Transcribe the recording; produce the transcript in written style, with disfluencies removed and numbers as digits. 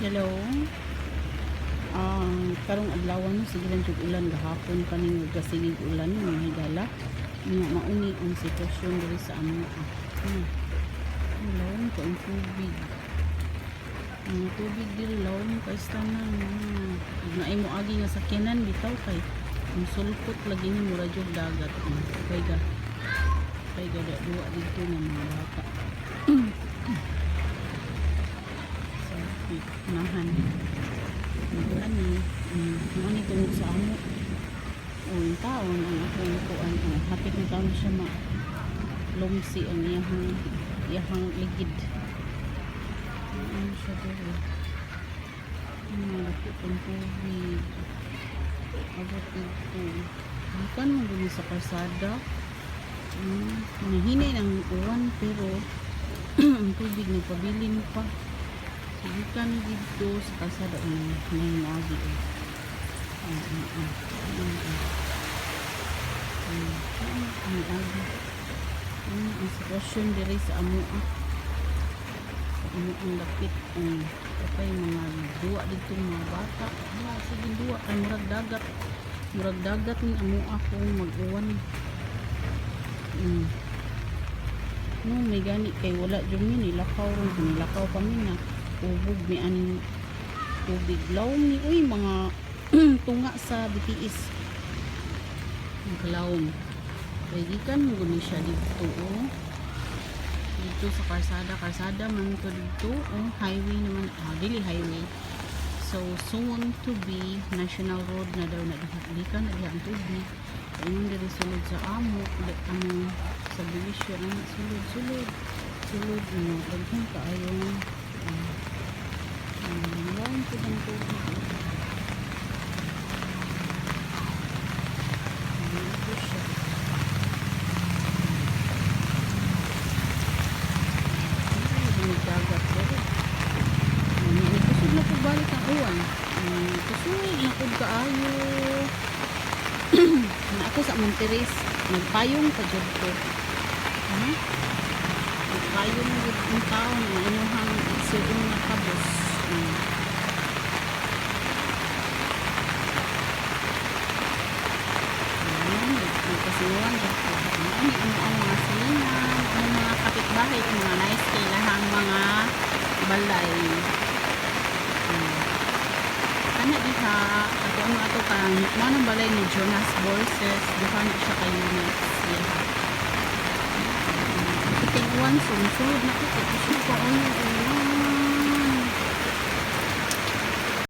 Hello. Ang karong adlaw no, sige lang jud ulan gahapon kaning nagasigig ulan, mga higala. Nga mauni ang sitwasyon diri sa amo. Lawom ko ang tubig. Ang tubig diri lawom kay tanan. Ug naay mo agi nga sakyanan bitaw kay ang sulpot lagi ni mura jud dagat. Kay ga duwa didto nga mga bata. So, nahan. Ani, ani tungod sa amo. O yung taon, ang akong kuan, oh, hapit na taon siya ma lumsi ang iyahang ligid. Ano siya diri? Ano, dako pang tubig. Abot dito. Gikan mo guni sa kalsada. Nahinay ng uwan pero ang tubig nagpabilin pa. So, gikan dito sa kalsada ang nahimuagi. Eh. Ah, ah, ah. Ah, ah. Ang agi. Ang sitwasyon diri sa amo ah. Sa amo ang dapit. Kapay mga duwa dito mga bata. Hala, sige duwa kay murag dagat. Murag dagat ni amo ako mag-uwan. No, may gani kay wala jud mi nilakaw ron, nilakaw pa mi na ubog mi aning tubig. Lawom ni uy, mga tunga sa BTS. Ang kalawom. Kay gikan mo guni siya dito oh. Dito sa kalsada, kalsada man to dito oh, highway naman, ah, dili highway. So soon to be national road na daw na diha. Gikan na diha ang tubig. Ingon diri sulod sa amo, ang subdivision ang sulod sulod sulod no, daghan kaayong lawom pud ang tubig. Oh. Ano po siya? Ay, dagat pero. Ano, kusog na po balik ang uwan. Kusog na po kaayo. Na ako sa Monterey, nagpayong pa jud ko. Ha? Nagpayong jud ang taon nga inyong igsuon nga kabos. Ayan, nagkasiwan jud ko. Ano ano ang mga silingan, ang mga kapitbahay, ang mga nice kay lahang mga balay. Kana diha, ato ang ato kang mao nang balay ni Jonas Borges, duha na siya ka units siya. Kiting uwan, so sulod na ko kay kusog ko ano.